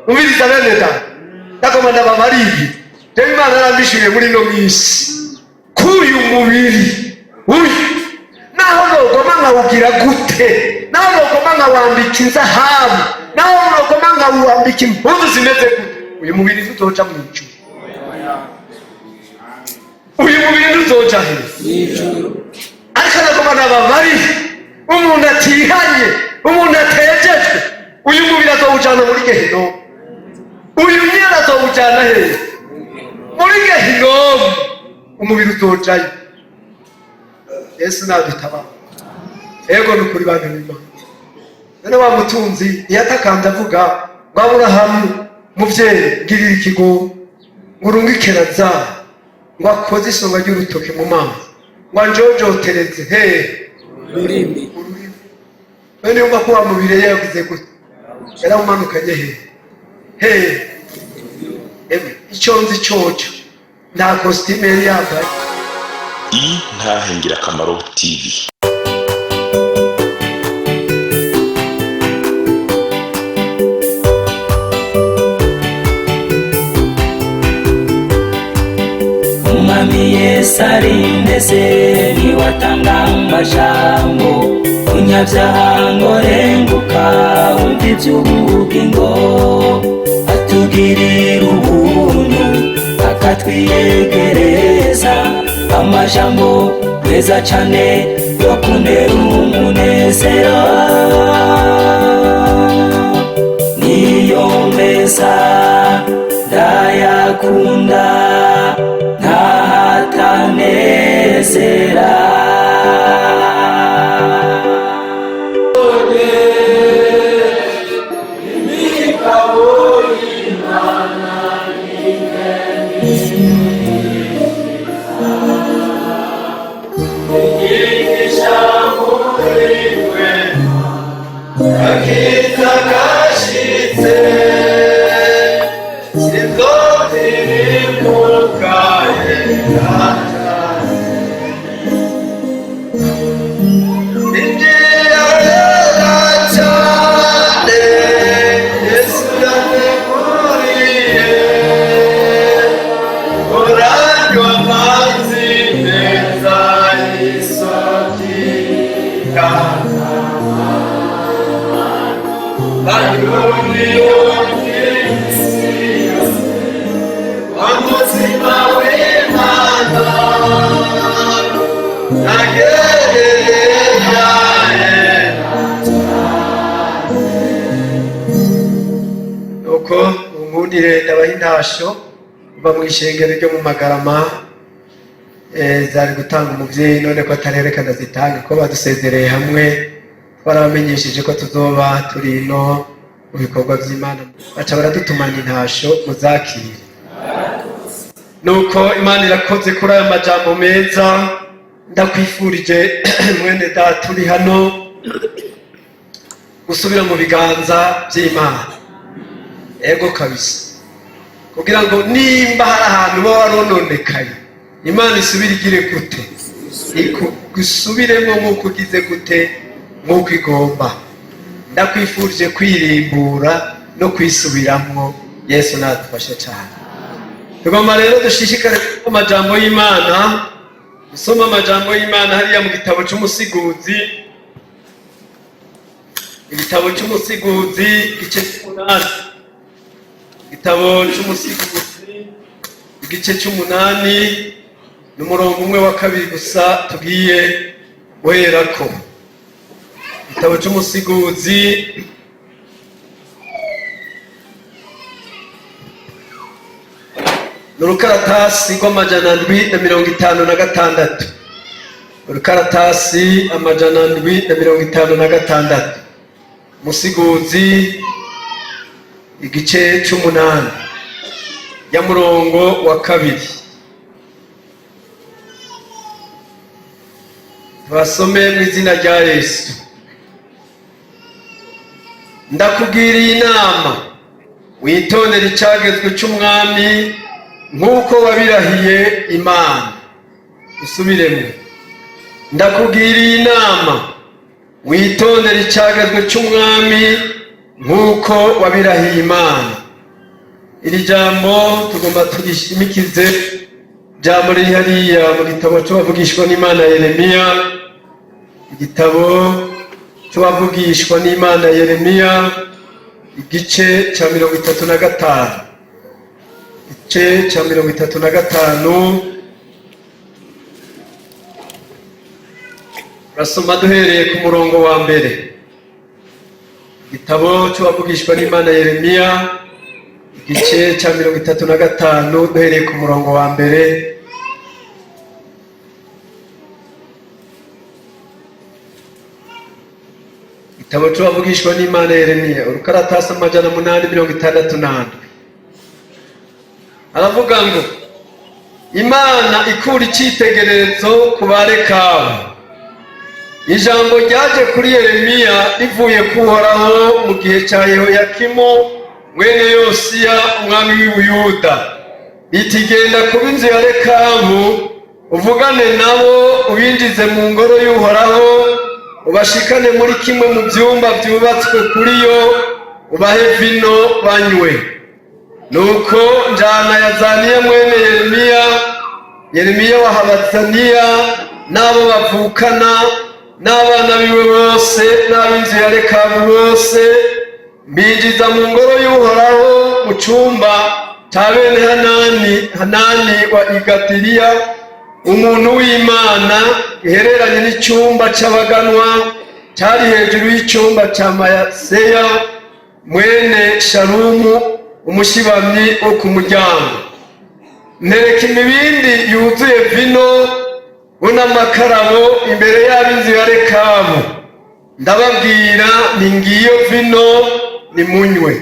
Umviriza bene data, ndagomba ndababariye. Rero Imana yarambishuriye muri ino minsi k'uyu mubiri uyu, naho nogoma nkawugira gute, naho nogoma nkawambika inzahabu, naho nogoma nkawambika impuzu zimeze gute, uyu mubiri ntuzoja mu ijuru. Uyu mubiri ntuzoja he? Ariko nagoma nababari, umuntu atihanye, umuntu atejejwe, uyu mubiri azowujana muri gehinomu. Uyu nyine azowujana hehe? Muri gehinomu. Umubiri uzojayo. Yesu nadutabara. Ego, ni ukuri, bantu b'Imana. None wa mutunzi ntiyatakambye avuga ngo: "Aburahamu muvyeyi, ngirira ikigo, ngo urungike Lazaro, ngo akoze isonga ry'urutoki mu mazi, ngo anjojotereze hehe?" Ururimi. Ururimi. None yumva ko wa mubiri yagize gute? Yarawumanukanye hehe? Hehe? Emwe, icyo nzi coco, nta kositime yari yambaye. Intahe Ngirakamaro TV. Umwami Yesu arindeze, niwe atanga amajambo. Munyabyaha ngo renguka, wumva iby'ubugingo. Atugirira ubuntu, akatwiyegereza amajambo meza cane yo kuntera umunezero. Niyo meza ndayakunda, ntahatanezera. Nuko unkundire ndabaha intasho kuva mu ishengero ryo mu Magarama. Zari gutanga umuvyeyi, none ko atarerekana zitange, ko badusezereye hamwe. Twarabamenyesheje ko tuzoba turi ino mu bikorwa vy'Imana, baca baradutumana intasho, muzakire. Nuko Imana irakoze kuri aya majambo meza. Ndakwifurije, mwene data uri hano, gusubira mu biganza by'Imana. Ego kabisa, kugira ngo nimba hari ahantu uba warononekaye, Imana isubire igire gute? Igusubiremo nk'uko ugize gute? Nk'uko igomba. Ndakwifurije kwirimbura no kwisubiramwo. Yesu nadufashe cyane. Tugomba rero dushishikare ku majambo y'Imana, gusoma amajambo y'Imana hariya mu gitabo cy'Umusiguzi, igitabo cy'Umusiguzi igice cy'umunani, igitabo cy'Umusiguzi igice cy'umunani, ni umurongo umwe wa kabiri gusa tugiye guherako. Igitabo cy'Umusiguzi, ni urukaratasi rw'amajana 756, urukaratasi 756, Musiguzi igice cy'umunani ya murongo wa kabiri. Tubasome mu izina rya Yesu. Ndakugiriye inama, witondere icyagezwe cy'Umwami nk'uko wabirahiye Imana. Usubiremo. Ndakugiriye inama, witondere icyagezwe cy'Umwami nk'uko wabirahiye Imana. Iri jambo tugomba turishimikize, jambo riri hariya mu gitabo c'uwavugishwa n'Imana Yeremiya, igitabo c'uwavugishwa n'Imana Yeremiya, igice ca 35, igice ca 35. Turasoma duhereye ku murongo wa mbere. Igitabo c'uwavugishwa n'Imana Yeremiya, igice ca 35, duhereye ku murongo wa mbere. Igitabo c'uwavugishwa n'Imana Yeremiya, urukaratasi 867. Aravuga ngo: Imana ikura icitegererezo ku Barekabu. Ijambo ryaje kuri Yeremiya rivuye ku Uhoraho mu gihe cya Yehoyakimu mwene Yosiya, umwami w'i Buyuda, riti: Genda kuba inzu ya Rekabu, uvugane nabo, ubinjize mu ngoro y'Uhoraho, ubashikane muri kimwe mu byumba byubatswe kuri yo, ubahe vino banywe. Nuko njana Yazaniya mwene Yeremiya, Yeremiya wa Habazaniya, n'abo bavukana, n'abana biwe bose, n'ab'inzu ya Rekabu bose, mbinjiza mu ngoro y'Uhoraho, mu cumba cya bene Hanani, Hanani wa Igadiriya, umuntu w'Imana, gihereranye n'icyumba c'abaganwa cyari hejuru y'icyumba cya Mayaseya mwene Shalumu, umushibamyi wo ku muryango. Ntereka imibindi yuzuye vino bo n'amakarabo imbere y'ab'inzu ya Rekabu, ndababwira ni: Ngiyo vino, nimunywe.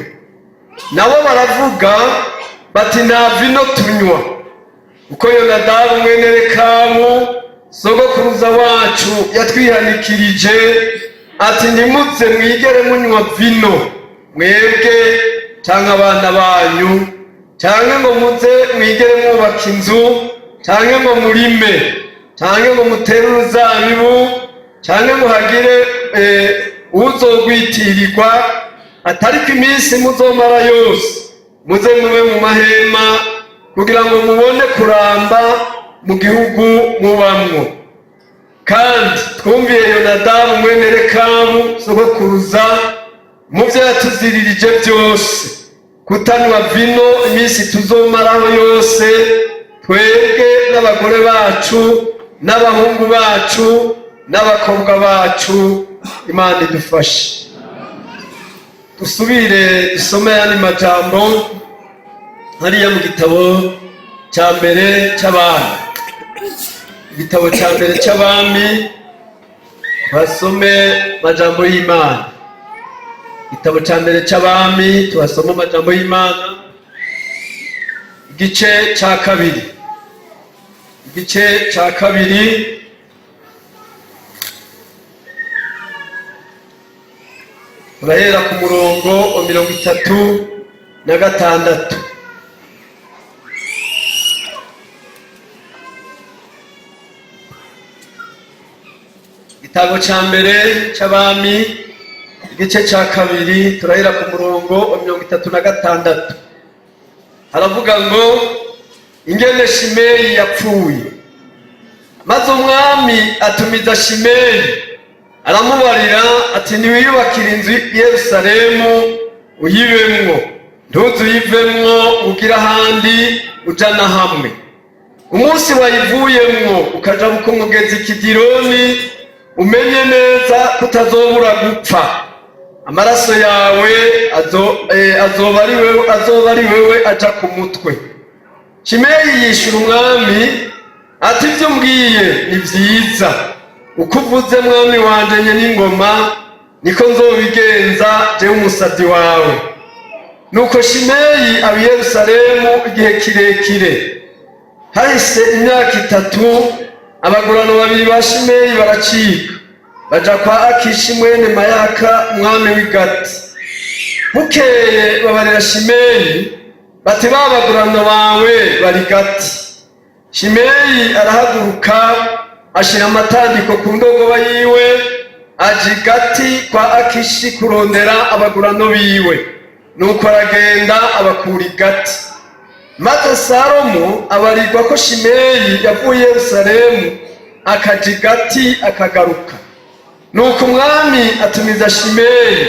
Nabo baravuga bati: Nta vino tunywa, kuko Yonadabu mwene Rekabu, sogokuruza wacu, yatwihanikirije ati: Ntimuze mwigere munywa vino, mwebwe cyangwa abana banyu, cyangwa ngo muze mwigere mwubaka inzu, cyangwa ngo murime, cyangwa ngo mutere uruzabibu, cyangwa ngo hagire uzogwitirirwa, atariko iminsi muzomara yose muze mube mu mahema, kugira ngo mubone kuramba mu gihugu mubamwo. Kandi twumviye Yonadabu mwene Rekabu, sogokuruza, mu byo yatuziririje byose, kutanywa vino iminsi tuzomaraho yose, twebwe n'abagore bacu n'abahungu bacu n'abakobwa bacu. Imana idufashe. Dusubire dusome ayandi majambo hariya mu gitabo cya mbere cy'Abami, igitabo cya mbere cy'Abami, basome amajambo y'Imana. Igitabo cya mbere cy'Abami, tubasome amajambo y'Imana, igice cya kabiri, igice cya kabiri. Turahera ku murongo wa 36. Igitabo cya mbere cy'Abami, igice cya kabiri, turahera ku murongo wa 36. Haravuga ngo: Ingene Shimeyi yapfuye. Maze umwami atumiza Shimeyi, aramubarira ati: Ntiwiyubakire inzu i Yerusalemu uyibemwo, ntuze uyivemwo ugire ahandi uja na hamwe. Umunsi wayivuyemwo ukajabuka umugezi Kidironi, umenye neza ko utazobura gupfa, amaraso yawe azoba ari wewe aja ku mutwe. Shimeyi yishura umwami ati: Ibyo umbwiye ni byiza, uko uvuze, mwami wanje n'ingoma, niko nzobigenza jewe umusabyi wawe. Nuko Shimeyi aba i Yerusalemu igihe kirekire. Hahise imyaka 3, abagurano babiri ba Shimeyi baracika, baja kwa Akishi mwene Mayaka, umwami w'i Gati. Bukeye babarira Shimeyi bati: Ba bagurano bawe bari Gati. Shimeyi arahaguruka, ashira amatandiko ku ndogoba yiwe, aja i Gati kwa Akishi kurondera abagurano biwe. Nuko aragenda abakura i Gati. Maze Salomo abarirwa ko Shimeyi yavuye i Yerusalemu akaja i Gati akagaruka. Nuko umwami atumiza Shimeyi,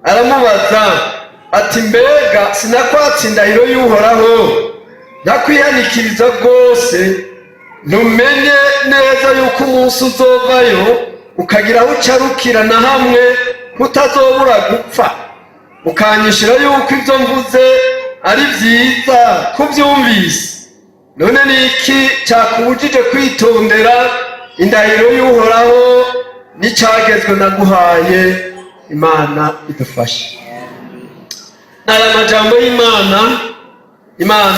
aramubaza ati: "Mbega sinakwatse indahiro y'Uhoraho, ndakwihanikiriza rwose, ntumenye neza yuko umunsi uzovayo ukagira aho ucarukira na hamwe kutazobura gupfa, ukanyishura yuko ibyo mvuze ari byiza kubyumvise? None ni iki cyakubujije kwitondera indahiro y'Uhoraho n'icyagezwe naguhaye?" Imana idufashe. Aya majambo y'Imana, Imana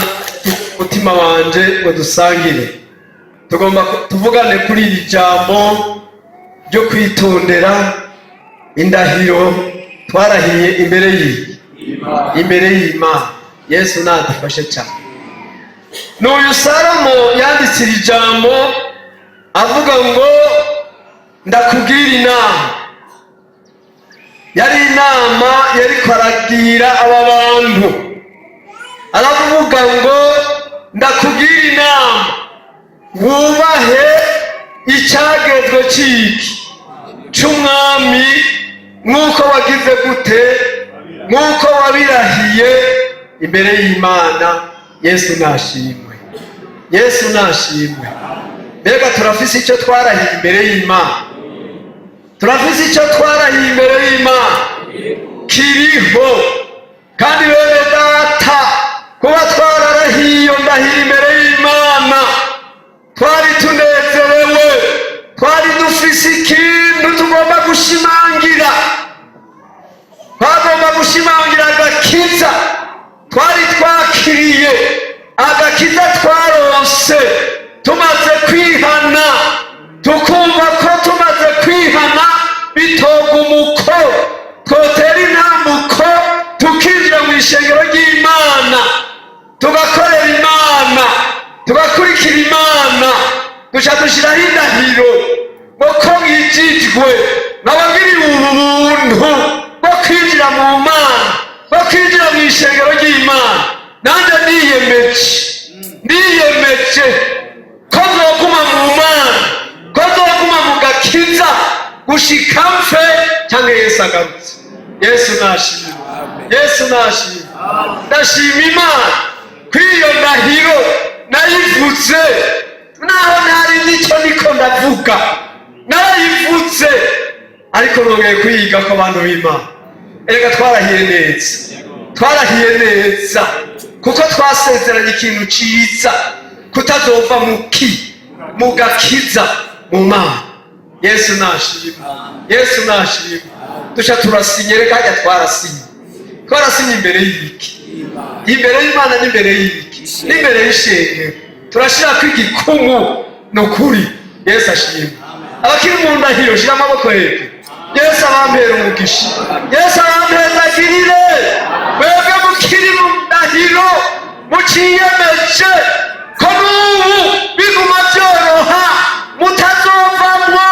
umutima wanje ngo dusangire, tugomba tuvugane kuri iri jambo ryo kwitondera indahiro twarahiye imbere y'iyi, imbere y'Imana. Yesu nadufashe cyane. N'uyu Salomo yanditse iri jambo avuga ngo: "Ndakubwira inama." Yari inama yariko aragira aba bantu, aravuga ngo: "Ndakubwira inama, wubahe icyagezwe ciki c'umwami, nk'uko wagize gute, nk'uko wabirahiye imbere y'Imana." Yesu nashimwe, Yesu nashimwe. Mbega turafise icyo twarahiye imbere y'Imana? Turafise icyo twarahiye imbere y'Imana kiriho. Kandi bene data, kuba twararahiye iyo ndahiro imbere y'Imana, twari tunezerewe, twari dufise ikintu tugomba gushimangira. Twagomba gushimangira agakiza twari twakiriye, agakiza twaronse tumaze kwihana, tukumva ko tumaze kwihana bitoga umuko, twotera intambuko tukinjira mu ishengero ry'Imana, tugakorera Imana, tugakurikira Imana. Duca dushyiraho indahiro ngo ko nkijijwe, nkabagiriwe ubu buntu bwo kwinjira mu Mana, bwo kwinjira mu ishengero ry'Imana, nanjye niyemeje, niyemeje ko nzoguma mu Mana, ko nzoguma mu gakiza gushika mfe cyangwa Yesu agarutse. Yesu nashima, Yesu nashima. Ndashima Imana ko iyo ndahiro nayivuze naho ntari n'icyo niko ndavuga, narayivuze. Ariko nongeye kuyiga ko abantu b'Imana, erega twarahiye neza, twarahiye neza, kuko twasezeranye ikintu ciza, kutazova mu ki, mu gakiza, mu Mana. Yesu nashima, Yesu nashima. Duca turasinye. Reka hajya twarasinye, twarasinye imbere y'iki? Imbere y'Imana n'imbere y'iki? N'imbere y'ishengero. Turashirako igikumu. Ni ukuri, Yesu ashima. Abakiri mu ndahiro, shira amaboko hejuru. Yesu abampera umugisha, Yesu abampezagirire. Mwebwe mukiri mu ndahiro, muciyemeje ko n'ubu biguma byoroha mutazovamwo,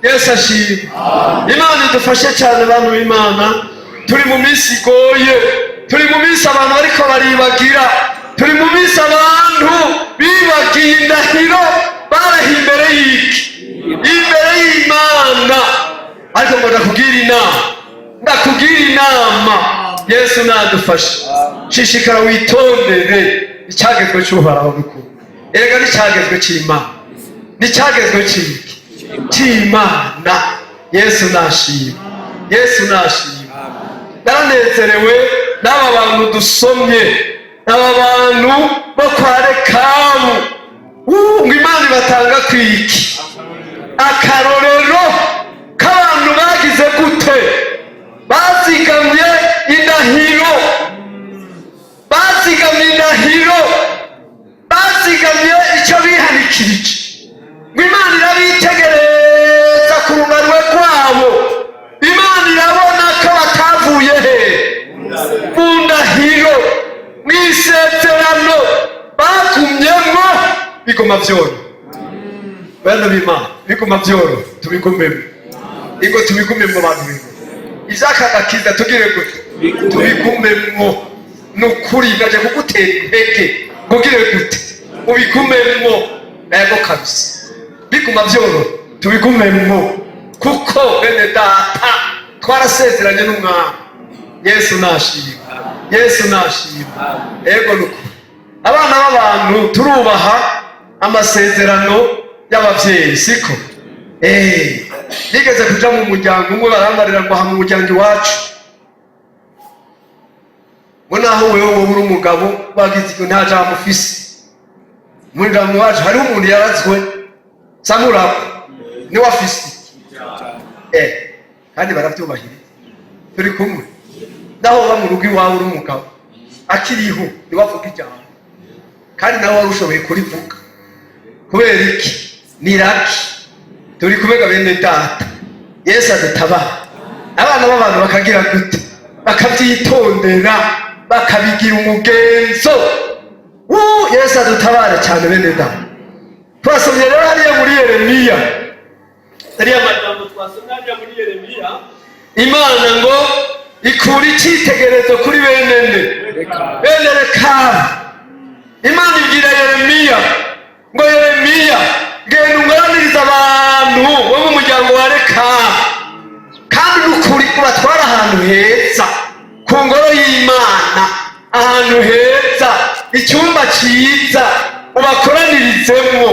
Yesu ashima. Imana idufashe cyane. Bantu b'Imana, turi mu minsi igoye, turi mu minsi abantu bariko baribagira, turi mu minsi abantu bibagiye indahiro barahiye imbere y'iki? Imbere y'Imana. Ariko ngo ndakubwira inama, ndakubwira inama, Yesu nadufashe. Shishikara witondere icyagezwe cy'Uhoraho n'ukuri. Erega n'icyagezwe cy'Imana, n'icyagezwe cy'iki? Cy'Imana. Yesu nashima, Yesu nashima. Naranezerewe n'aba bantu dusomye, aba bantu bo kwa Rekabu. Ngo Imana ibatanga kwiki? Akarorero k'abantu bagize gute? Bazigamye indahiro, bazigamye indahiro, bazigamye icyo bihanikirije. Ngo Imana irabitegereza ku runganwe rwabo, Imana irabona ko batavuye he? Mu ndahiro, mu isezerano bagumyemo. Biguma byoro, bene b'Imana, biguma byoro, tubigumemo. Ingo tubigumemo, bantu b'Imana. Iby'aka gakiza tugire gute? Tubigumemwo. Ni ukuri ndaje kugutera intege, ngugire gute? Ubigumemwo. Ego kabisa, biguma byoroha, tubigumemwo, kuko bene data twarasezeranye n'umwami. Yesu nashima, Yesu nashima. Ego, ni ukuri abana b'abantu turubaha amasezerano y'ababyeyi, siko? Nigeze kuja mu muryango umwe, barambarira ngo aha mu muryango iwacu ngo naho wewe wowe uri umugabo bagize icyo, nta jambo ufise. Mu muryango iwacu hariho umuntu yarazwe samurako, niwe afise. Kandi baravyubahiriza. Turi kumwe? Naho uba mu rugo iwawe uri umugabo, akiriho niwe avuga ijambo, kandi nawe wari ushoboye kurivuga. Kubera iki? Ni raki. Turi kumega bene data? Yesu adutabara. Abana b'abantu bakagira gute? Bakabyitondera, bakabigira umugenzo. Wuu, Yesu adutabare cyane bene data. Twasomye rero hariya muri Yeremiya, ariya majambo twasomye hariya muri Yeremiya, Imana ngo ikura icyitegererezo kuri bene nde? Bene Rekabu. Imana ibwira Yeremiya ngo: "Yeremiya, genda ungoranirize abantu bo mu muryango wa Rekabu, kandi n'ukuri ubatwara ahantu heza ku ngoro y'Imana, ahantu heza, icyumba cyiza, ubakoranirizemo.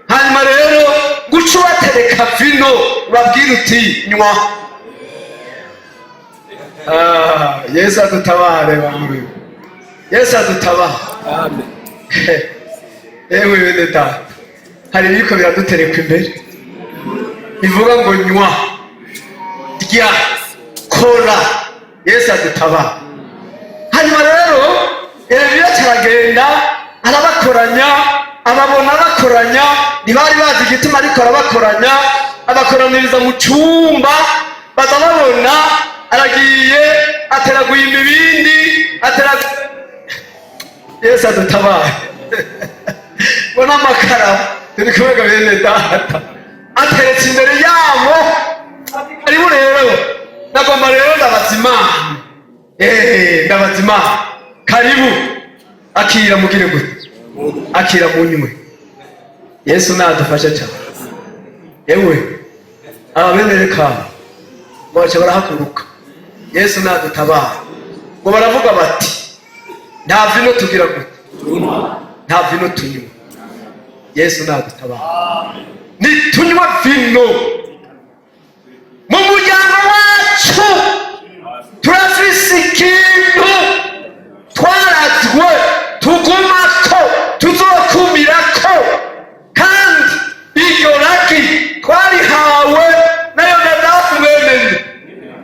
Hanyuma rero guca ubatereka vino, ubabwire uti: 'Nywa.'" Ah, Yesu adutabare bamwe, Yesu adutabare. Amen. Ewe bene data, hari ibiriko biraduterekwa imbere bivuga ngo nywa, rya, kora. Yesu adutabara. Hanyuma rero Yeremiya aragenda arabakoranya, ababona bakoranya, ntibari bazi igituma ariko arabakoranya. Abakoraniriza mu cyumba, baza babona aragiye ateraguye imibindi, ateraguye. Yesu adutabare. Ngo n'amakara, turi kubega bene data? Ateretse imbere yabo. Karibu rero, nagomba rero ndabaza Imana. Ndabaza Imana. Karibu, akira, mugire gute? Akira munywe. Yesu nadufashe cyane. Yewe, aba bene Rekabu ngo baca barahaguruka. Yesu nadutabara. Ngo baravuga bati: "Nta vino tugira gute? Nta vino tunywa." Yesu nadutabara. Ntitunywa vino mu muryango wacu. Turafise ikintu twarazwe, tugumako, tuzokumirako, kandi iryo ragi twarihawe na Yonadabu mwenene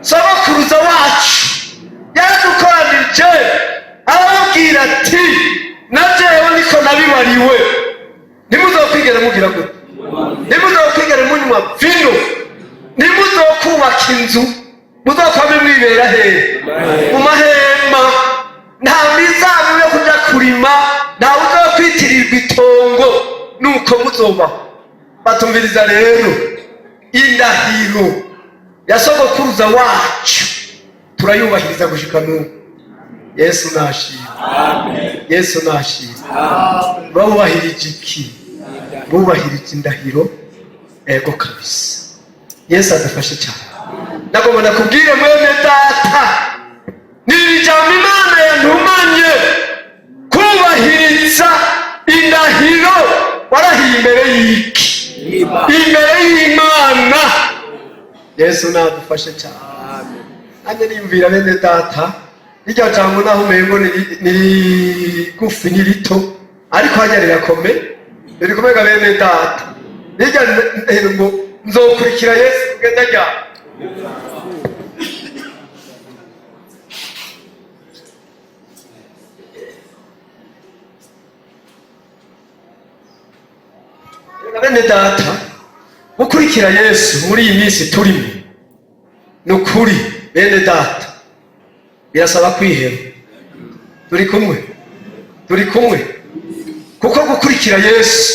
sogokuruza wacu. Yaradukoranije arababwira ati: "Na jewe niko nabibariwe, ntimuzokwigere mugira gute? Ntimuzokwigere munywa vino, ntimuzokubaka inzu, muzokwame mwibera hehe? Mu mahema. Nta mizabibu yo kuja kurima, ntawe uzokwitirirwa itongo, nuko muzobaho." Batumviriza rero, indahiro ya sogokuruza wacu turayubahiriza gushika n'ubu. Yesu nashima, Yesu nashima. Bubahirije iki? Bubahirije indahiro. Ego kabisa, Yesu adufashe cyane. Nagomba nakubwire mwene data, ni ijambo Imana yantumanye: kubahiriza indahiro warahiye imbere y'iki? Imbere y'Imana. Yesu nadufashe cyane. Nanjye niyumvira bene data, iryo jambo naho umengo ni rigufi, ni rito, ariko hajya rirakomeye, ririkomega bene data. Rirya ndahiro ngo nzokurikira Yesu kugenda ryari? Bene data, gukurikira Yesu muri iyi minsi turimo, ni ukuri bene data, birasaba kwiheba. Turi kumwe? Turi kumwe? Kuko gukurikira Yesu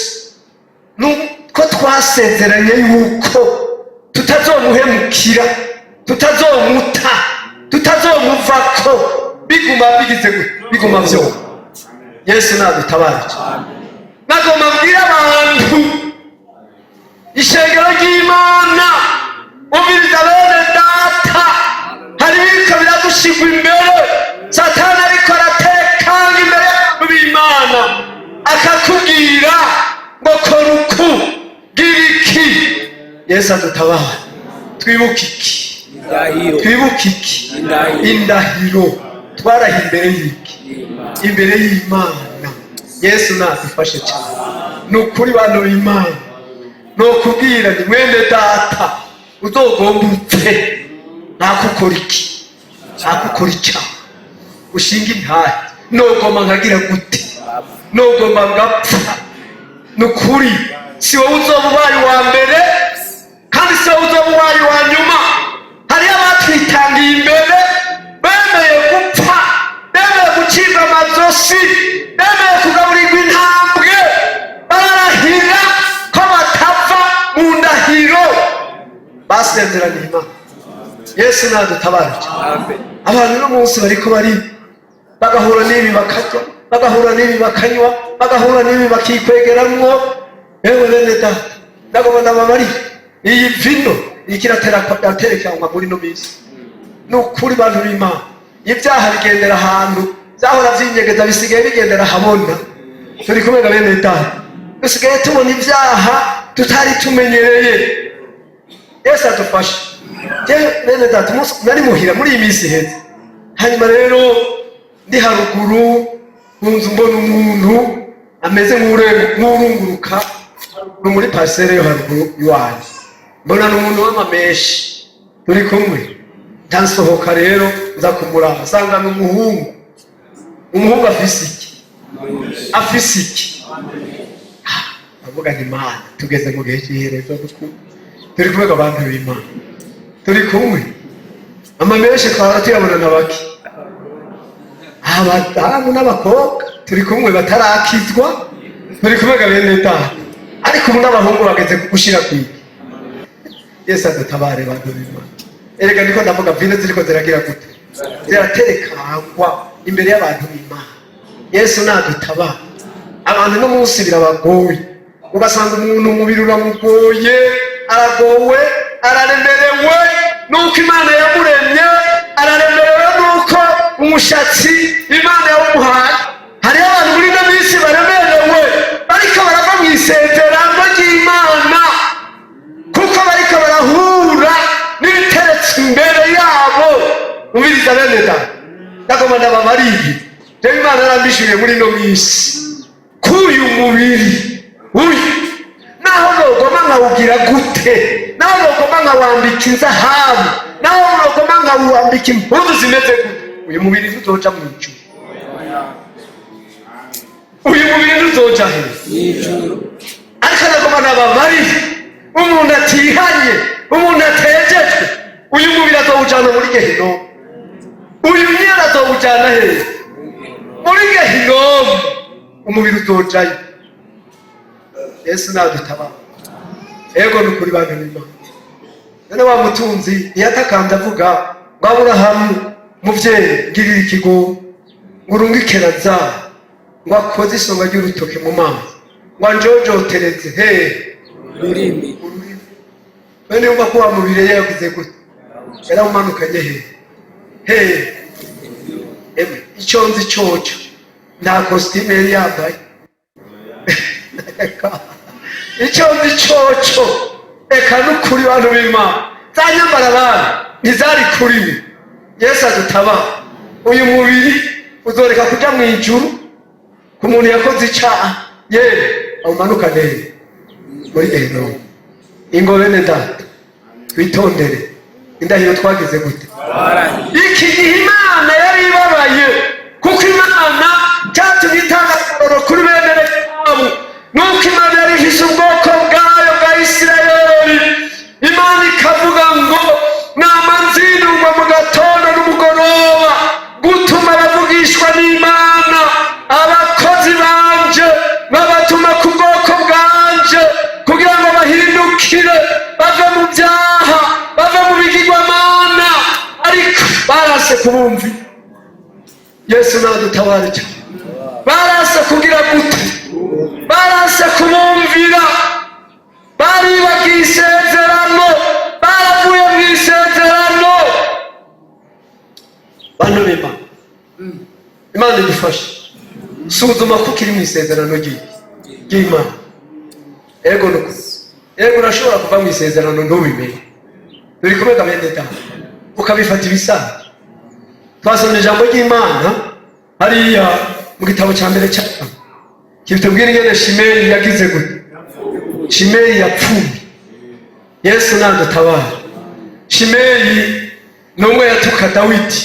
nuko twasezeranye yuko tutazomuhemukira, tutazomuta. Tutazomuvako biguma bigize gute? Biguma vyoma. Yesu nadutabarije. Nagomba mbwira abantu, ishengero ry'Imana, umviriza bene data, hari ibiriko biradushigwa imbere. Satani ariko aratekanga imbere y'abantu b'Imana, akakubwira ngo kora uku, gira iki. Yesu adutabara. Twibuke iki? Indahiro. Twibuke iki? Indahiro. Indahiro twarahiye imbere y'iki? Imbere y'Imana. Yesu nadufashe cyane. Ni ukuri, bantu b'Imana, ni ukubwira ni mwene data, uzogomba upfe ntakukora iki, ntakukora icyaha, ushinga intahe. Nogomba nkagira gute? Nogomba ngapfa. Ni ukuri, si wowe uzoba ubaye uwa mbere, kandi si wowe uzoba ubaye uwa nyuma. Hariyo abatwitangiye imbere, bemeye gupfa, bemeye gucibwa amazosi, bemeye kugaburirwa intambwe, bararahira ko batava mu ndahiro basezeraniye Imana. Yesu nadutabarije. Amen. Abantu uno munsi bariko bari bagahura n'ibi bakarya, bagahura n'ibi bakanywa, bagahura n'ibi bakikwegeramwo. Yewe bene data, ndagomba ndababari iyi vino iriko iraterekanwa muri ino minsi. Ni ukuri, bantu b'Imana, ibyaha bigendera ahantu byahora vyinyegeza, bisigaye bigendera ahabona. Turi kumwe na bene data? Dusigaye tubona ibyaha tutari tumenyereye. Yesu adufashe. Jewe bene data, umunsi nari muhira muri iyi minsi iheze, hanyuma rero ndi haruguru mu nzu, mbona umuntu ameze nk'urunguruka haruguru muri parcelle yo haruguru iwanjye, mbona ni umuntu w'amameshi. Turi kumwe? Ndansohoka rero, nza kumuraba, nsanga ni umuhungu. Umuhungu afise iki? Afise iki? Avuga nti: "Imana, tugeze mu gihe cy'iherezo." Turi kumwe, abantu b'Imana? Turi kumwe? Amamenshi twahora tuyabona na bake, abadamu n'abakobwa, turi kumwe, batarakizwa. Turi kumwe ga bene data? Ariko ubu n'abahungu bageze gushira kwiki. Yesu adutabare, bantu b'Imana. Erega niko ndavuga, vino ziriko ziragira gute? Ziraterekangwa imbere y'abantu b'Imana. Yesu nadutabara. Abantu no munsi birabagoye, ugasanga umuntu umubiri uramugoye, aragowe, araremerewe nuko Imana yamuremye, araremerewe nuko umushatsi Imana yawumuhaye. Hariho abantu muri ino minsi baremerewe, bariko barava mu isezerano ry'Imana, kuko bariko barahura n'ibiteretse imbere yabo. Umviriza bene data, ndagomba ndababariye. Rero Imana yarambishuriye muri ino minsi k'uyu mubiri uyu, naho nogoma nkawugira gute, naho nogoma nkawambika inzahabu, naho nogoma nkawambika impuzu zimeze gute, uyu mubiri ntuzoja mu ijuru. Uyu mubiri ntuzoja hehe? Mw'ijuru. Ariko ndagomba nababariye, umuntu atihanye, umuntu atejejwe, uyu mubiri azowujana muri gehinomu. Uyu nyene azowujana hehe? Muri gehinomu. Umubiri uzojayo. Yesu nadutabara. Ego, ni ukuri, bantu b'Imana. None wa mutunzi ntiyatakambye avuga ngo: "Aburahamu muvyeyi, ngirira ikigo, ngo urungike Lazaro, ngo akoze isonga ry'urutoke mu mazi, ngo anjojotereze he?" Rurimi. None yumva ko wa mubiri yagize gute? Yarawumanukanye he? He? Emwe, icyo nzi coco, nta kositime yari yambaye. Icyo nzi coco, eka n'ukuri, bantu b'Imana, za nyambara abantu ntizari kuri we. Yesu adutabara. Uyu mubiri uzoreka kuja mu ijuru ku muntu yakoze icaha, yewe awumanukane muri gehinomu. Ingo bene data, twitondere indahiro twagize gute? Twarahiye. Iki gihe Imana yari ibabaye, kuko Imana cyatumye itanga akarorero kuri bene Rekabu nuko Imana yari ifise ubwoko bwayo bwa Isirayeli. Imana ikavuga ngo: "Nama nzinurwa mu gatondo n'umugoroba gutuma abavugishwa n'Imana, abakozi banje, babatuma ku bwoko bwanje kugira ngo bahindukire, bave mu byaha, bave mu bigirwamana, ariko barase." Yesu nadutabare cyane. Barase kugira gute? Barase kubumvira, baribagiye isezerano, baravuye mu isezerano. Bantu b'Imana, Imana idufashe. Suzuma ko ukiri mu isezerano ry'Imana. Ego, nuko ego, urashobora kuva mu isezerano ntubimenye. Turi kumwe bene data, ukabifata ibisanzwe. Twasomye ijambo ry'Imana hariya mu gitabo cya mbere cya kitubwira ingene Shimeyi yagize gute, Shimeyi yapfuye. Yesu nadutabara. Shimeyi ni umwe yatuka Dawidi,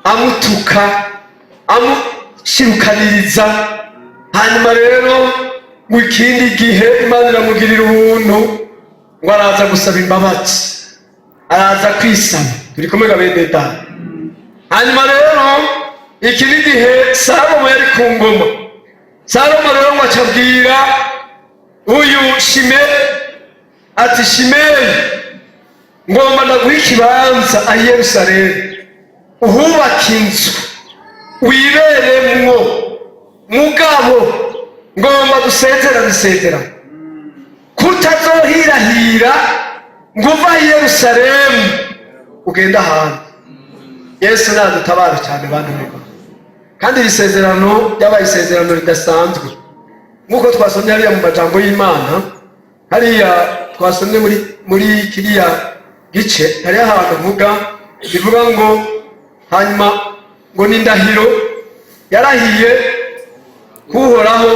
amutuka, amushirukaniriza. Hanyuma rero mu kindi gihe Imana iramugirira ubuntu, ngo araza gusaba imbabazi, araza kwisaba. Turi kumwe bene data? Hanyuma rero iki ni gihe Salomo yari ku ngoma. Salomo rero ngo acabwira uyu Shimeyi ati: "Shimeyi, ngomba ndaguha ikibanza ahi Yerusalemu, uhubaka inzu wiberemwo, mugabo ngomba dusezerane isezerano kutazohirahira ngo uva i Yerusalemu ugenda ahandi." Yesu nadutabara cyane, bantu b'Imana. Kandi iri sezerano ryabaye isezerano ridasanzwe, nk'uko twasomye hariya mu majambo y'Imana, hariya twasomye muri kiriya gice. Hariyo ahantu uvuga bivuga ngo hanyuma ngo n'indahiro yarahiye kuhoraho,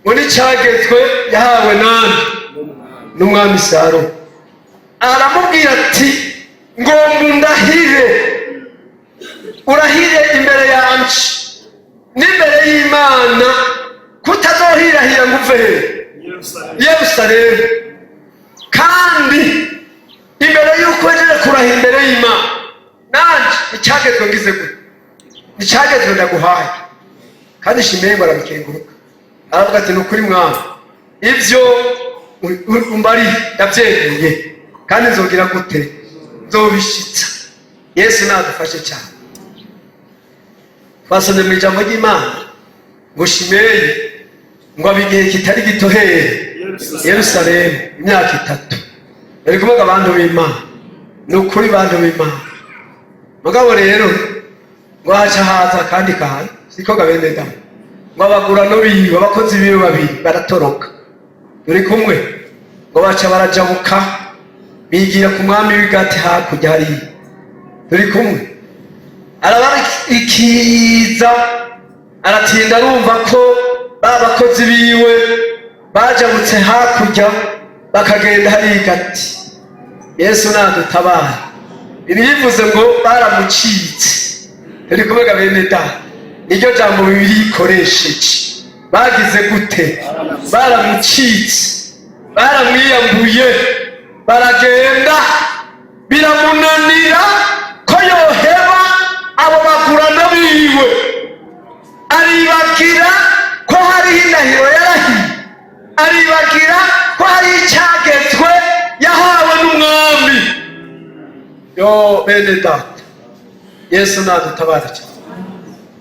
ngo n'icyagezwe yahawe nani? N'umwami Saro. Aramubwira ati: "Ngo ndahire, urahire imbere yanje n'imbere y'Imana kutazohirahira ngo uve he? Yerusalemu. Kandi imbere y'uko wejeje kurahira imbere y'Imana, nanje icyagezwe ngize gute? Icyagezwe ndaguhaye." Kandi Shimeyi ngo arabikenguruka, aravuga ati: "Ni ukuri mwana, ibyo umbari ndabyemeye, kandi nzogira gute? Nzobishitsa." Yesu nadufashe cyane. Twasomye mu ijambo ry'Imana ngo Shimeyi ngo aba igihe kitari gito hehe? Yerusalemu, imyaka 3. Bari kuvuga, abantu b'Imana, ni ukuri, bantu b'Imana. Mugabo rero ngo haca haza akandi kantu, siko gabene damu? Ngo abagurano biwe, abakozi biwe babiri baratoroka. Turi kumwe? Ngo baca barajabuka, bigira ku mwami w'Igati hakurya hariya. Turi kumwe? Arabarikiza, aratinda, arumva ko ba bakozi biwe bajabutse hakurya, bakagenda hariya Igati. Yesu nadutabara. Ibi bivuze ngo baramucitse. Turi kuvuga, bene da, niryo jambo Bibiri ikoresheje. Bagize gute? Baramucitse, baramwiyambuye, baragenda. Biramunanira ko yoheba abo bagurano biwe, aribagira ko hariho indahiro yarahiye, aribagira ko hari icyagezwe yahawe n'umwami. Yo bene data, Yesu nadutabara cyane.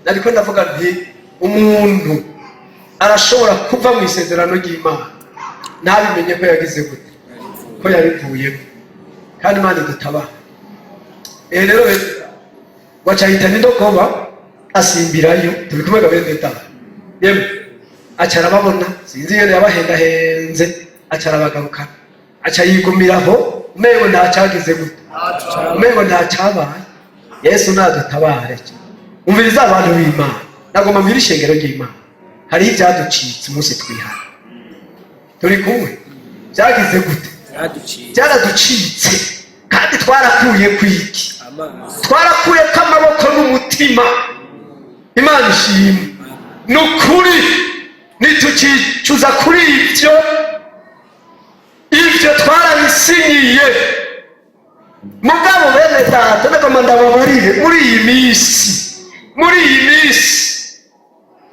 Ariko ndavuga nti umuntu arashobora kuva mu isezerano ry'Imana ntabimenye ko yagize gute, ko yarivuyemo. Kandi Imana idutabara. Rero bene waca ahitana indogoba, asimbirayo. Turi kumwe bene data? Yemwe, aca arababona, sinzi ingene yabahendahenze, aca arabagarukana, aca yigumiraho, umengo ntacagize gute, umengo ntacyabaye. Yesu nadutabare. Umviriza, abantu b'Imana, nagomba mbwira ishengero ry'Imana, hariho ibyaducitse umunsi twihana. Turi kumwe? Byagize gute? Byaducitse. Byaraducitse. Kandi twarakuye ku iki? Amaso. Twarakuye ko amaboko n'umutima. Imana ishimwe. Ni ukuri, ntitukicuza kuri ibyo. Ibyo twarabisinyiye. Mugabo bene data, nagomba ndababarire muri iyi minsi, muri iyi minsi,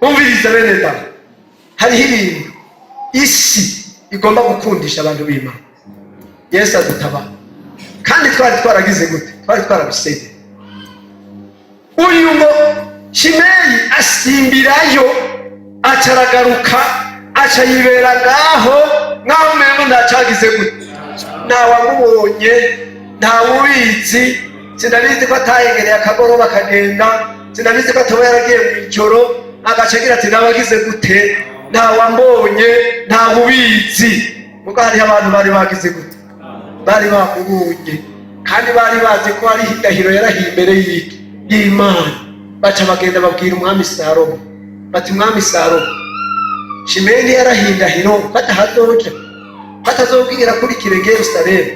umviriza bene data, hariho ibintu isi igomba gukundisha abantu b'Imana. Yesu adutabara. Kandi twari twaragize gute? Twari twarabisenye. Uyu ngo Shimeyi asimbirayo, aca aragaruka, aca yibera ngaho nkaho umengo ntacagize gute, ntawamubonye, ntawubizi. Sinabizi ko atayegereye akagoroba akagenda, sinabizi ko ataba yaragiye mu ijoro agaca agira ati: "Nabagize gute? Ntawambonye, ntawubizi." Mugo hariho abantu bari bagize gute? Bari bamubonye, kandi bari bazi ko hari indahiro yarahiye imbere y'iki? Y'Imana. Baca bagenda babwira umwami Salomo bati: "Mwami Salomo, Shimeyi yarahiye indahiro ko atahazoja, ko atazobwira kuri kirenge Yerusalemu.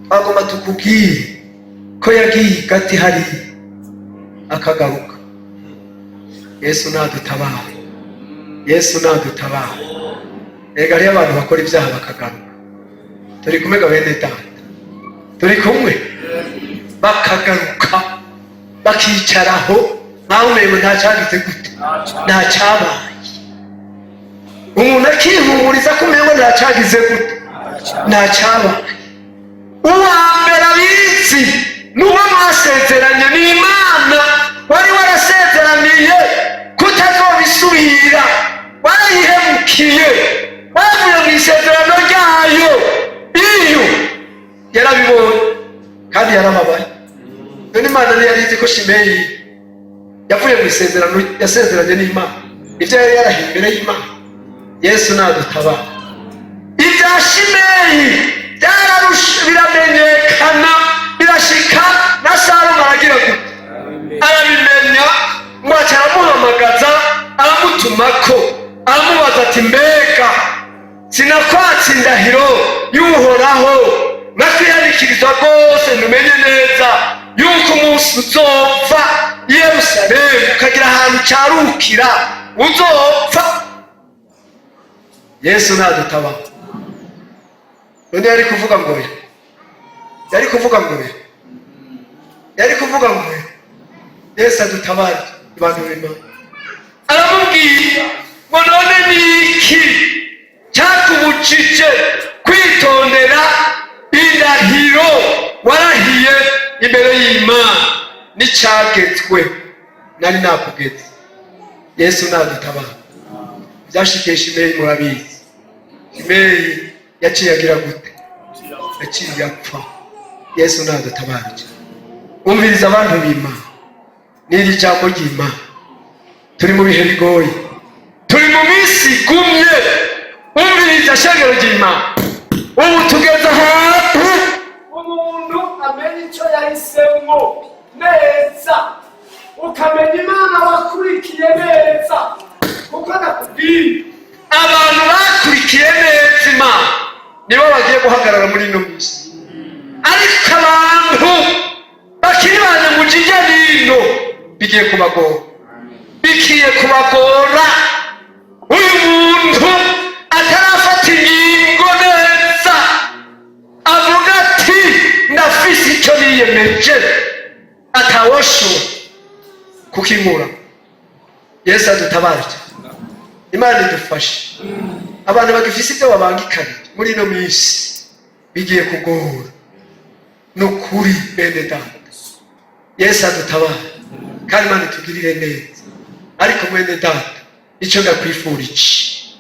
Twagomba tukubwire ko yagiye i Gati hariya akagaruka." Yesu nadutabare, Yesu nadutabare. Ega hariyo abantu bakora ibyaha bakagaruka. Turi kumwe ga bene data? Turi kumwe? Bakagaruka bakicaraho nkaho umengo nta cyagize gute? Nta cyabaye. Umuntu akihumuriza ko umengo nta cyagize gute? Nta cyabaye. Uwa mbere abizi n'uwo mwasezeranye, ni Imana wari warasezeraniye kutazobisubira. Warayihemukiye, wavuye mu isezerano ryayo. Iyo yarabibonye kandi yarababaye. None Imana ntiyari izi ko Shimeyi yavuye mu isezerano yasezeranye n'Imana, ibyo yari yarahiye imbere y'Imana? Yesu nadutabara. Ibya Shimeyi biramenyekana, birashika na Salomo aragira gute? Arabimenya. Ngo aca aramuhamagaza, aramutumako, aramubaza ati: "Mbega sinakwatse indahiro y'Uhoraho, nakwihanikiriza rwose, ntumenye neza yuko umunsi uzopfa i Yerusalemu ukagira ahantu ucarukira uzopfa?" Yesu nadutabara. None yari kuvuga ngo oya? Yari kuvuga ngo oya? Yari kuvuga ngo oya? Yesu adutabare, abantu b'Imana. Aramubwira ngo: "None ni iki cyakubujije kwitondera indahiro warahiye imbere y'Imana n'icyagetswe nari nakugetse?" Yesu nadutabara. Byashikiye Shimeyi murabizi. Shimeyi yaciye agira gute? Yaciye apfa. Yesu nadutabarije. Umviriza, abantu b'Imana, n'iri jambo ry'Imana. Turi mu bihe bigoye, turi mu minsi igumye. Umviriza, shengero ry'Imana, ubu tugeze ahantu umuntu amenya icyo yahisemo neza, ukamenya Imana wakurikiye neza, kuko nakubwiye, abantu bakurikiye neza Imana nibo bagiye guhagarara muri ino minsi, ariko abantu bakiri banyamujijya nino bigiye kubagora, bigiye kubagora. Uyu muntu atarafata ingingo neza, avuga ati: "Ndafise icyo niyemeje, atawoshobora kukinkura." Yesu adutabare, Imana idufashe. Abantu bagifise ibyo babangikanye muri ino minsi bigiye kugora, ni ukuri bene data. Yesu adutabare kandi Imana itugirire neza. Ariko mwene data, icyo ndakwifurije,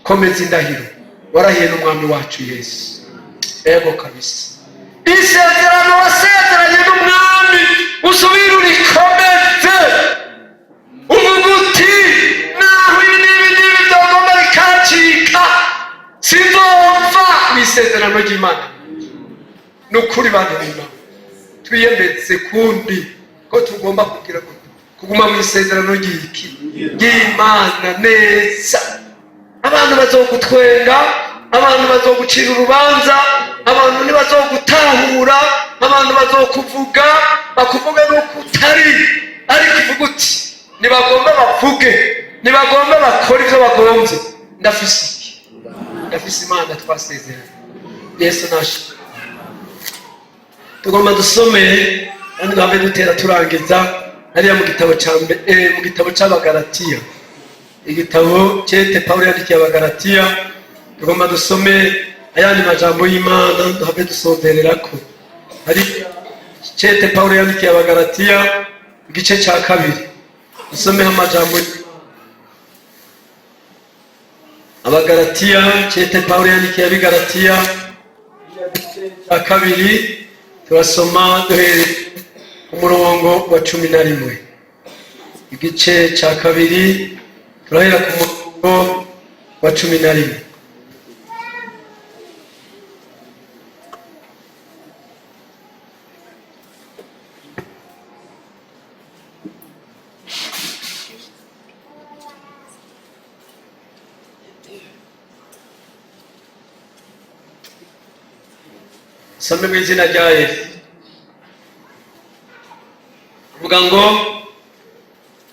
komeza indahiro warahiye n'Umwami wacu Yesu. Ego kabisa, isezerano wasezeranye n'Umwami usubire urikomeze, uvuga uti: "Naho ibi n'ibi n'ibi byagomba bikacika, sinzopfa mu isezerano ry'Imana." Ni ukuri, bantu b'Imana, twiyemeze kundi ko tugomba kugira kuguma mu isezerano ry'iki? Ry'Imana neza. Abantu bazogutwenga, abantu bazogucira urubanza, abantu ntibazogutahura, abantu bazokuvuga, bakuvuga nuko utari, ariko uvuga uti: "Ntibagomba bavuge, ntibagomba bakora ibyo bagombye, ndafise iki? Ndafise Imana twasezeranye." Yesu nashimwe. Tugomba dusome kandi duhave dutera turangiza hariya mu gitabo cya mu gitabo cy'Abagalatiya, igitabo cyete Pawulo yandikiye Abagalatiya. Tugomba dusome ayandi majambo y'Imana, duhave dusondererako. Hari cete Pawulo yandikiye Abagalatiya. Igice cya kabiri, dusomeho amajambo. Abagalatiya, cete Pawulo yandikiye Abigalatiya, igice cya kabiri, turasoma duhereye ku murongo wa 11. Igice cya kabiri, turahera ku murongo wa 11. Some mu izina rya Yesu. Avuga ngo,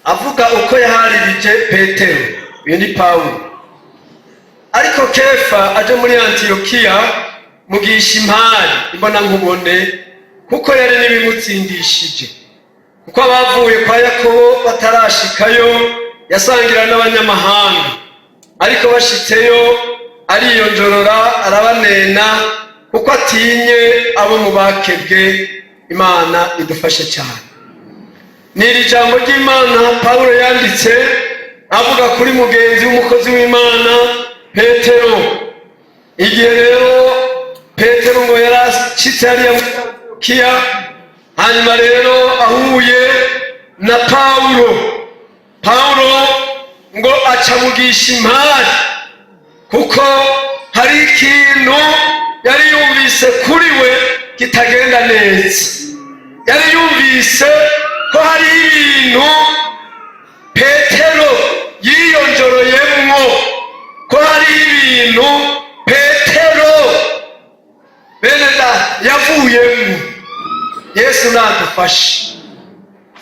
avuga uko yaharirije Petero. Uyu ni Pawulo. Ariko Kefa aje muri Antiyokiya, mugisha impari imbona nkubone, kuko yari n'ibimutsindishije, kuko abavuye kwa Yakobo batarashikayo yasangira n'abanyamahanga. Ariko bashitseyo ariyonjorora, arabanena, kuko atinye abo mu bakebwe. Imana idufashe cyane. Ni iri jambo ry'Imana Pawulo yanditse avuga kuri mugenzi w'umukozi w'Imana Petero. Igihe rero Petero ngo yarashitse hariya muri Antiyokiya, hanyuma rero ahuye na Pawulo, Pawulo ngo acamugisha impari, kuko hari ikintu yari yumvise kuri we kitagenda neza. Yari yumvise ko hari ibintu Petero yiyonjoroyemwo, ko hari ibintu Petero bene da yavuyemwo. Yesu nadufashe.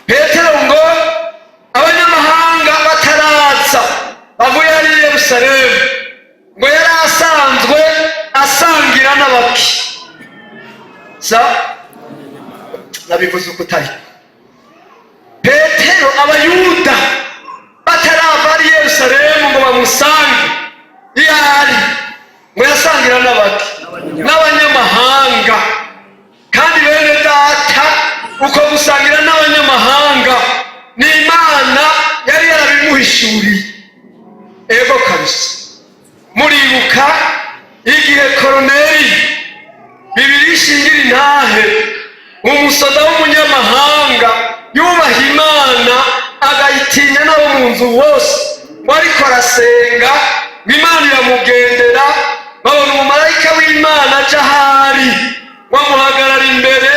Petero ngo abanyamahanga bataraza bavuye hari i Yerusalemu, ngo yari asanzwe asangira n'abaki sa nabivuze uko utari. Petero Abayuda batarava ari Yerusalemu ngo bamusange iyo ari, ngo yasangira n'abaki? N'abanyamahanga. Kandi bene data, uko gusangira n'abanyamahanga ni Imana yari yarabimuhishuriye. Ego kabisa. Muribuka igihe Koroneri, Bibiri ishingira intahe, umusoda w'umunyamahanga yubaha Imana agayitinya n'abo mu nzu bose, ngo ariko arasenga, ngo Imana iramugendera, babona umumarayika w'Imana aja ahari, bamuhagarara imbere.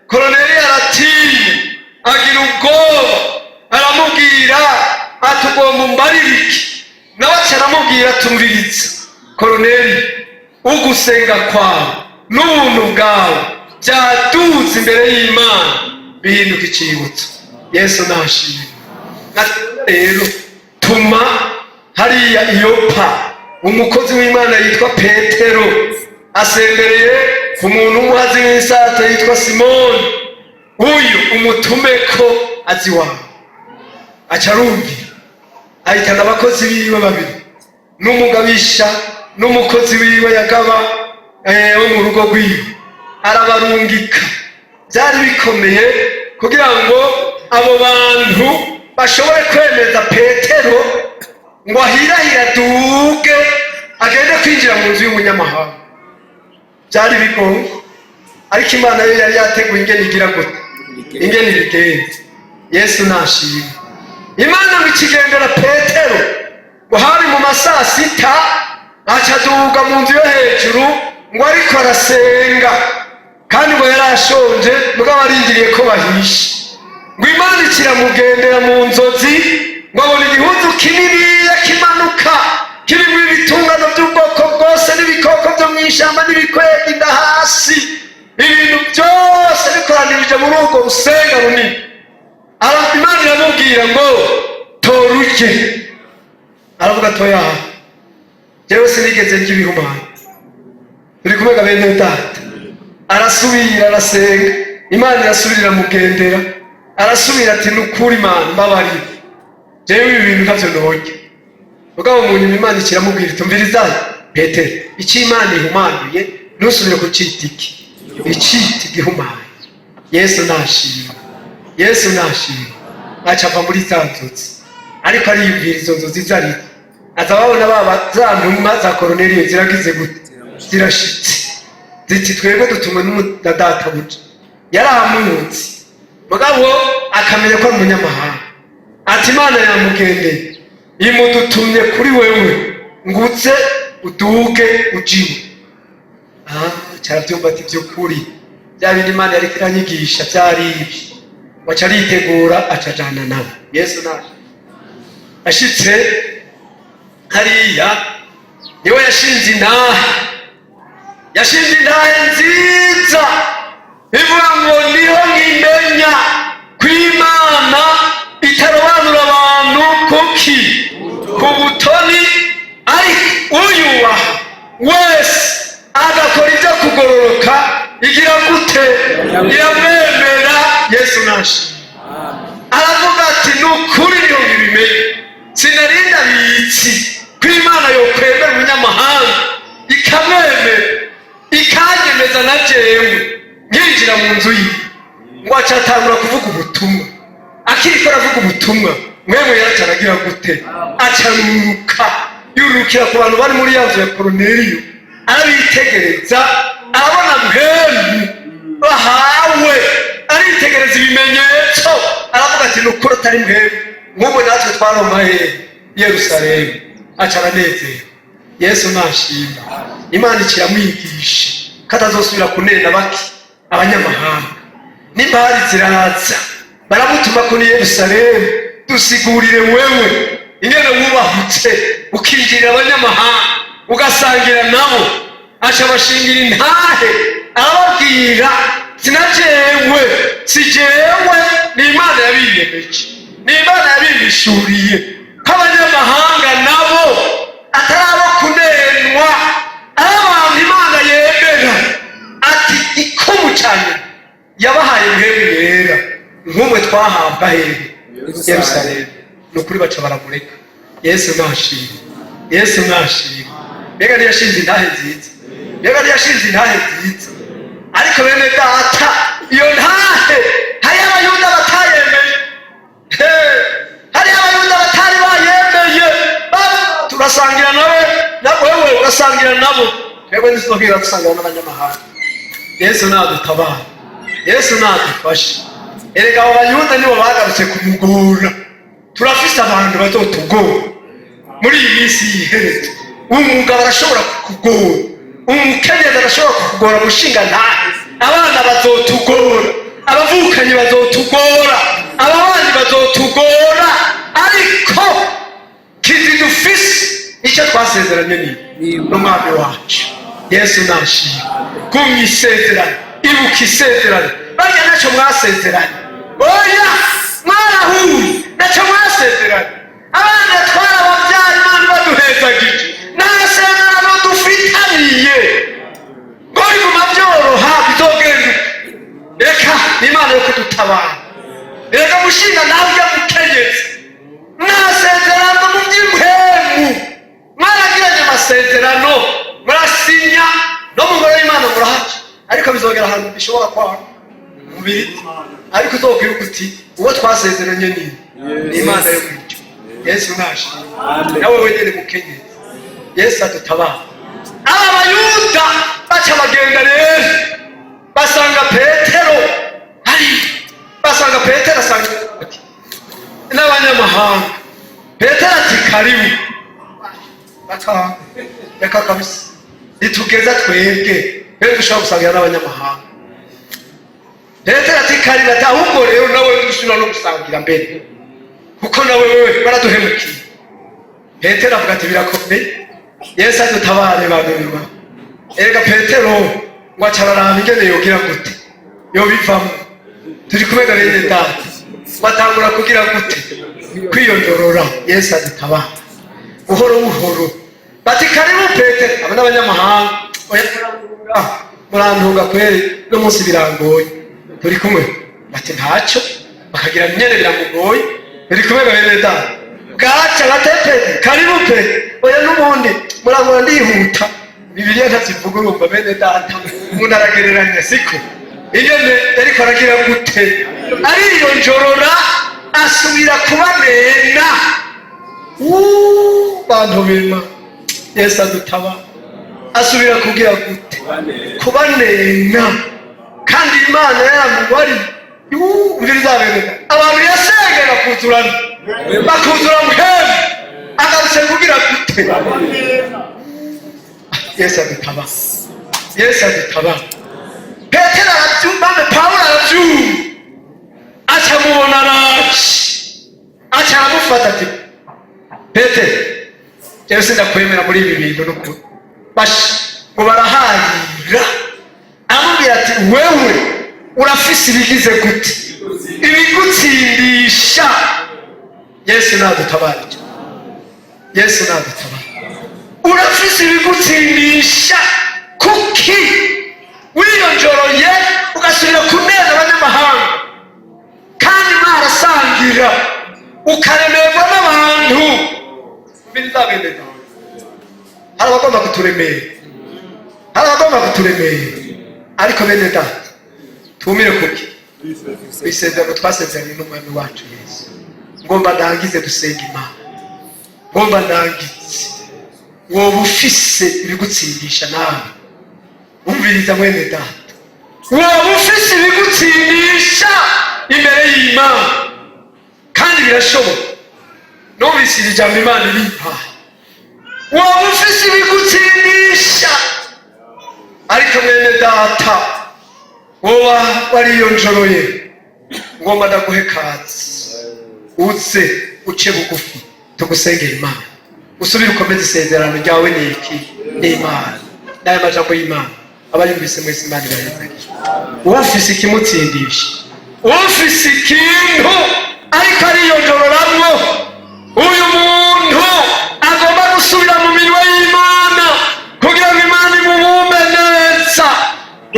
Koroneri aratinya, agira ubwoba, aramubwira ati: "Ugomba umbarire iki?" Nawe aca aramubwira: "Tumviriza Koroneri, ugusenga kwawe n'ubuntu bwawe byaduze imbere y'Imana, bihinduka icibutso." Yesu nashimwe. Rero tuma hariya Iyopa umukozi w'Imana yitwa Petero, asembereye ku muntu w'umuhazi w'insate yitwa Simoni. Uyu umutume ko azi wawe. Aca arumvira, ahitana abakozi biwe babiri n'umugabisha n'umukozi wiwe yagaba wo mu rugo rwiwe, arabarungika. Byari bikomeye kugira ngo abo bantu bashobore kwemeza Petero ngo ahirahire aduge agende kwinjira mu nzu y'umunyamahanga. Byari bigoye, ariko Imana yo yari yateguye ingene igira gute, ingene ibigenza. Yesu nashimwe. Imana ngo ikigendera Petero, ngo hari mu masaa sita, aca aduga mu nzu yo hejuru, ngo ariko arasenga, kandi ngo yari ashonje, mugabo arindiriye ko bahisha. Ngo Imana ikiramugendera mu nzozi, ngo abona igihuzu kininiya kimanuka, kirimo ibitungano by'ubwoko bwose n'ibikoko byo mu ishyamba n'ibikwega inda hasi, ibintu byose bikoranirije muri urwo rusenga runini. Imana iramubwira ngo: "Tora urye." Aravuga: "Toya, jewe sinigeze ndya ibihumanya." Turi kumwe, bene data? Arasubira arasenga, Imana irasubira iramugendera, arasubira ati: "Ni ukuri Imana, mbabarira, jewe ibi bintu ntavyo norya." Mugabo mu nyuma Imana ikiramubwira iti: "Umviriza Petero, icyo Imana ihumanuye ntusubire kucita iki, icita igihumanye." Yesu nashimwe. Yesu nashima. Aca ava muri za nzozi, ariko ariyumvira izo nzozi izo arizo. Aza babona baba za ntumwa za Koroneliyo ziragize gute? Zirashitse, ziti: "Twebwe dutumwe na databuja." Yaramuzi, mugabo akamenya ko ari umunyamahanga. Ati: "Imana yamugendeye, imudutumye kuri wewe nguze uduge ujiwe." Ah, caravyumva ati: "Vy'ukuri bya bindi Imana yariko iranyigisha vyari ibi." Waca aritegura, acajana nabo. Yesu naje. Ashitse hariya, niwe yashinze intahe, yashinze intahe nziza ivuga ngo: "Niho nkimenya ko Imana itarobanura abantu kuki ku butoni, ariko uyubaha wese agakora ibyo kugororoka igira gute? Iramwemera." Yesu nashimwe. Aravuga ati: "Ni ukuri niho nkibimenye, sinarinda bitsi ko Imana yokwemera umunyamahanga, ikamwemera, ikanyemeza na jewe nkinjira mu nzu yiwe." Ngo aca atangura kuvuga ubutumwa. Akiriko aravuga ubutumwa, mwemwe yaraca aragira gute? Acaruruka, yurukira ku bantu bari muri ya nzu ya Koroneliyo, arabitegereza, arabona mpemu bahawe, aritegereza ibimenyetso, aravuga ati: "Ni ukuri atari mpemu nk'ubu natwe twaroma hehe? Yerusalemu." Aca aranezerwa. Yesu nashima. Imana ikiramwigisha ko atazosubira kunena baki abanyamahanga. N'imbari ziraza, baramutuma ko ni Yerusalemu: "Dusigurire wewe ingene wubahutse ukinjirira abanyamahanga, ugasangira nabo." Aca abashingira intahe, arababwira: "Sinajewe, si jewe, ni Imana yabiyemeje, ni Imana yabimishuriye ko abanyamahanga nabo atari abo kunenwa, ari abantu Imana yemera." Ati: "Ikumu cyane yabahaye mpemu yera nk'umwe twahabwa hehe? Yerusalemu." Ni ukuri baca baramureka. Yesu nashima. Yesu nashima. Mbega ntiyashinze intahe nziza? Mbega ntiyashinze intahe nziza? Ariko bene data, iyo ntahe hariyo Abayuda batayemeye. Hariyo Abayuda batari bayemeye. Turasangira nawe, na wewe urasangira nabo, twebwe ntituzobwira dusangira n'abanyamahanga. Yesu nadutabara, Yesu nadufashe. Erega abo Bayuda nibo bagarutse kumugora. Turafise abantu bazotugora muri iyi minsi y'iherezo. Umugabo arashobora kukugora, umukenyezi arashobora kukugora, mushinga ntahe. Abana bazotugora, abavukanyi bazotugora, ababanyi bazotugora, ariko kizi dufise icyo twasezeranye ni n'Umwami wacu. Yesu nashima. Gumya isezerano, ibuka isezerano. Barya ntacyo mwasezeranye, oya, mwarahuye, ntacyo mwasezeranye. Abana twarababyaye, Imana ibaduhezagije, nta sezerano dufitaniye ngo biguma byoroha, bizogenda. Reka, ni Imana yo kudutabara. Reka mushinga nawe ujya mukenyezi, nta sezerano mu by'impemu mwaragiranye amasezerano, murasinya, no mu ngoro y'Imana murahaca, ariko bizogera ahantu bishobora kwanga umubiri. Ariko uzokwibuka uti: "Uwo twasezeranye ni Imana yo kwicyo." Yesu nashimwe. Nawe wenyine mukenyezi, Yesu adutabara. Aba Bayuda baca bagenda rero, basanga Petero ari, basanga Petero asanga ati n'abanyamahanga. Petero ati: "Karibu." Reka reka kabisa, nitugeza twebwe rero dushobora gusangira n'abanyamahanga. Petero ati: "Karibu." Ati: "Ahubwo rero nawe dushobora no gusangira mbere, kuko nawe wewe baraduhemukiye." Petero avuga ati: "Birakomeye." Yesu adutabare. Bantu, erega Petero ngo aca araraba ingene yogira gute, yobivamo. Turi kumwe na bene data? Batangura kugira gute? Kwiyondorora. Yesu adutabara. Buhoro buhoro bati: "Karibu Petero, aba n'abanyamahanga." "Oya, murantunga kweri, no munsi birangoye." Turi kumwe? Bati: "Ntacyo." Bakagira nyene biramugoye. Turi kumwe na bene data? Bwaca bate: "Karibu pe." "Oya, n'ubundi murangora, ndihuta." Bibiliya ntazivuga. Urumva bene data, umuntu aragereranya, siko? Ingene yariko aragira gute? Ariyonjorora, asubira kubanena. Wuuu, bantu bima, Yesu adutaba. Asubira kugira gute? Kubanena, kandi Imana yaramubari. Umviriza, abantu yasengera bakuzurana, bakuzura Mpwemu, agarutse kugira gute? Yesu adutaba, Yesu adutaba. Petero arabyumva, Pawulo arabyumva, acamubona araje, aca aramufata ati: "Petero, jewe sindakwemera muri ibi bintu." N'ukuri bashi ngo barahayira. Amubwira ati: "Wewe urafise ibigize gute? Ibigutsindisha." Yesu nadutabara, Yesu nadutabara. Urafise ibigutsindisha, kuki wiyonjoroye ugasubira kuneza abanyamahanga kandi mwarasangira, ukaremerwa n'abantu? Bizabendeka. Hari abagomba kuturemera, hari abagomba kuturemera, ariko bene data, tumire kuki isezerano twasezeranye n'Umwami wacu Yesu. Ngomba ndangize, dusenga Imana. Ngomba ndangize. Woba ufise ibigutsindisha nawe, umviriza mwene data, woba ufise ibigutsindisha imbere y'Imana, kandi birashoboka. Numvise iri jambo, Imana irimpaye. Woba ufise ibigutsindisha, ariko mwene data, woba wariyonjoroye, ngomba ndaguhe kazi, uze uce bugufi, tugusengera Imana, usubire ukomeze isezerano ryawe. Ni iki? N'Imana. N'aya majambo y'Imana, abayumvise mwese, Imana ibahezagira. Ufise ikimutsindisha, ufise ikintu ariko ariyonjororamwo, uyu muntu agomba gusubira mu minwe y'Imana kugira ngo Imana imubumbe neza.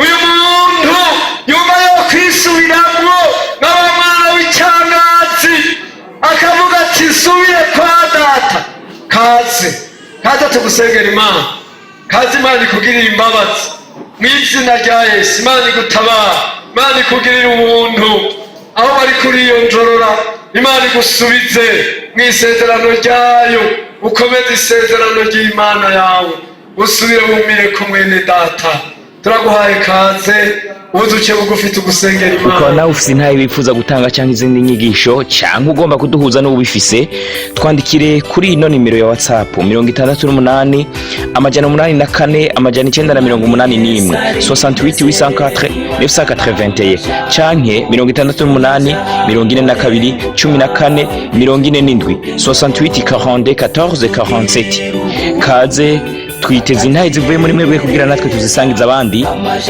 Uyu muntu yumva yo kwisubiramwo nk'aba mwana w'icangazi, akavuga ati: "Subire kwa data." Kaze, kaze tugusengera Imana. Kaze, Imana ikugirira imbabazi mu izina rya Yesu. Imana igutabara, Imana ikugirira ubuntu. Aho bari kuriyonjorora, Imana igusubize mu isezerano ryayo, ukomeze isezerano ry'Imana yawe, usubire wumire ko. Mwene data, turaguhaye kaze, uze uce bugufi, tugusengera Ukaba Imana. nawe ufise intahe wifuza gutanga cyangwa izindi nyigisho, cyangwa ugomba kuduhuza n'uwubifise, twandikire kuri ino nimero ya WhatsApp: 68 804 981, 68 804 981, canke 68 42 14 47, 68 42 14 47. Kaze, twiteze intahe zivuye muri mwebwe kugira natwe tuzisangiza abandi,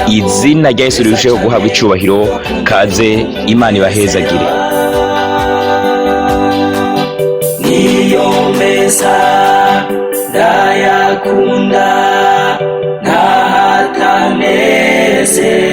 izina rya Yesu rirusheho guhabwa icubahiro. Kaze, Imana ibahezagire. Niyo meza ndayakunda, ntahatanezerwa.